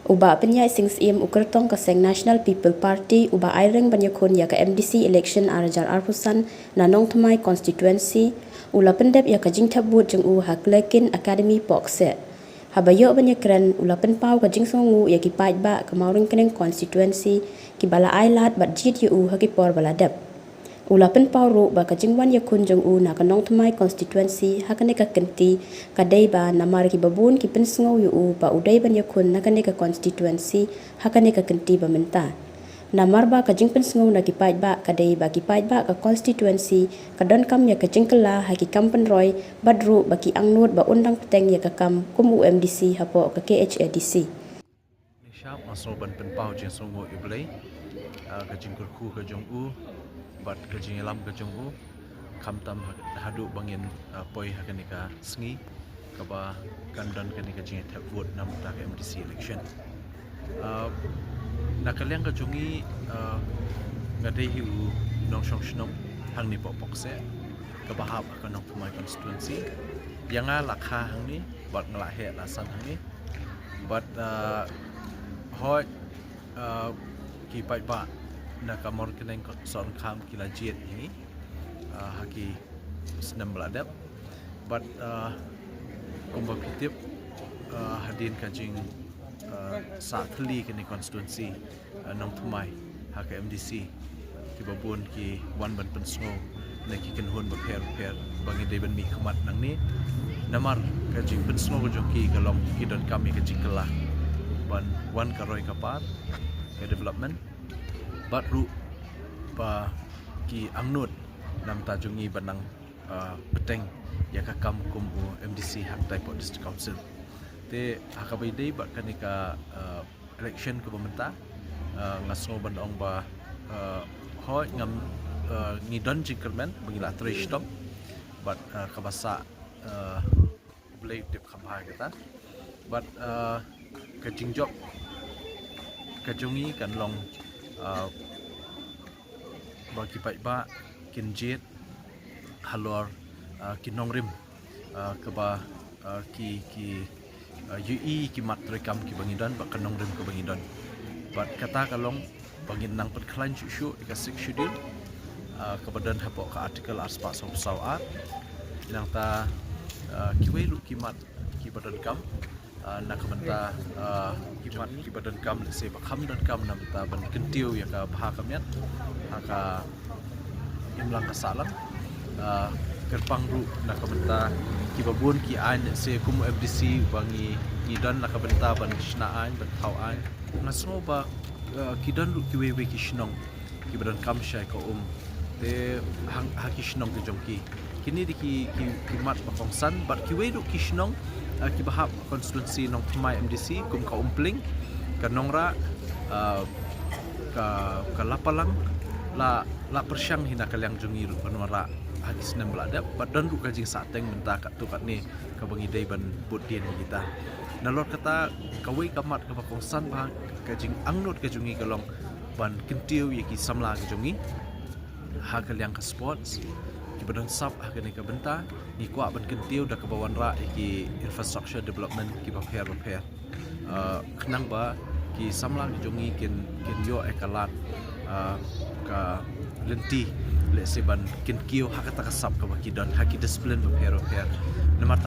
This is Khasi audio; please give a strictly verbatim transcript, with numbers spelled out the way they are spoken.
U Bah Pynïaid Sing Syiem, u kyrtong ka seng National People Party, uba aireng ban ïakhun ïa ka M D C election ar hajar arphew san na Nongthymmai constituency, u la pyndep ïa ka jingthep vote jong u ha Klerkin Academy, Pohkseh. Haba ïoh ban ïakren, u la pynpaw ka jingsngewnguh ïa ki paidbah ka Mawryngkneng constituency kiba la ai lad bad jied ïa u ha ki por ba la dep. U la pynpaw ruh ba ka jingwan ïakhun jong u na ka Nongthymmai constituency ha kane ka kynti ka dei ba namar kiba bun ki pynsngew ïa u ba u dei ban ïakhun na kane ka constituency ha kane ka kynti ba mynta. Namar ba ka jingpynsngew na ki paidbah ka dei ba ki paidbah ka constituency ka donkam ïa ka jingkylla ha ki kam pynroi bad ruh ba ki angnud ba un dang bteng ïa ka kam kum u M D C hapoh ka K H A D C. Nishap nga sngew ban pynpaw jingsngewnguh ïa U Blei, ah, ka jingkyrkhu ka jong u bad ka jingïalam ka jong u, khamtam ha-, haduh ba ngin, ah, poi ha kane ka sngi kaba kan don kane ka jingthep vote na bynta ka M D C election. Ah, na ka liang ka jong ngi, ah, nga dei hi u nongshong shnong hangne hapoh Pohkseh kaba hap ha ka Nongthymmai constituency. Ïa nga la kha hangne bad nga la heh la san hangne. Bad, ah, hooid, ah, ki paidbah na ka Mawryngkneng Sohryngkham ki la jied ïa ngi, ah, ha ki snem ba la dep. Bad, ah, kumba phi tip, ah, hadien ka jing, ah, sah thylli kane constituency, ah, Nongthymmai ha ka M D C, kiba bun ki wan ban pynsngew na ki kynhun bapher bapher ba ngi dei ban mihkhmat nangne. Namar ka jingpynsngew ka jong ki ka long ki donkam ïa ka jingkylla ban wan ka roi ka par, ka development, bad ruh ba ki angnud na bynta jong ngi ban nang, ah, bteng ïa ka kam kum u M D C ha kata ka District Council. Te ha kaba ïadei bad kane ka, ah, election kaba mynta, ah, nga sngew ban ong ba, ah, hooid ngam, ah, ngi don jingkyrmen ba ngi la trei shitom bad, ah, kaba sah, ah, U Blei u tip kham bha ïa kata. Bad, ah, ka jingjop ka jong ngi kan long, ah, ba ki paidbah kin jied halor, ah, ki nongrim, ah, kaba, ah, ki, ki, ah, ïohi ki mat treikam kiba ngi don bad ka nongrim kaba ngi don. Bad kata ka long ba ngin nang pynkhlaiñ shuh shuh ïa ka Sixth Schedule, ah, kaba don hapoh ka Article arspah sawphew saw ar. Nangta, ah, kiwei ruh ki mat kiba donkam, ah, na ka bynta, ah, ki mat kiba donkam, lehse ba kham donkam na bynta ban kyntiew ïa ka bha ka miat ha ka imlang ka sahlang. Ah, kyrpang ruh na ka bynta kiba bun ki aiñ, lehse kum u M D C ba ngi, ngi don na ka bynta ban shna aiñ, ban thaw aiñ. Nga sngew ba, ah, ki don ruh kiwei wei ki shnong kiba donkam shai ka um. Te hang, ha ki shnong ki jong ki, kine dei ki, ki, ki mat ba kongsan bad kiwei ruh ki shnong, ah, kiba hap constituency Nongthymmai M D C kum ka Umpling, ka Nongrah, ah, ka, ka Lapalang, la, la pyrshang hi na ka liang jong ngi ruh ban wanrah ha ki snem ba la dep bad don ruh ka jingsahteng mynta katto katne kaba ngi dei ban bud dien ïa kita. Nalor kata, kawei ka mat kaba kongsan bha ka jingangnud ka jong ngi ka long ban kyntiew ïa ki samla ka jong ngi ha ka liang ka sports, kiba don sap ha kane ka bynta. Ngi kwah ban kyntiew da kaba wanrah ïa ki infrastructure development kiba pher ba pher, ah, khnang ba ki samla ki jong ngi kin, kin ïoh ïa ka lad, ah, ka lynti, lehse ban kyntiew ha kata ka sap kaba ki don ha ki discipline ba pher ba pher. Namar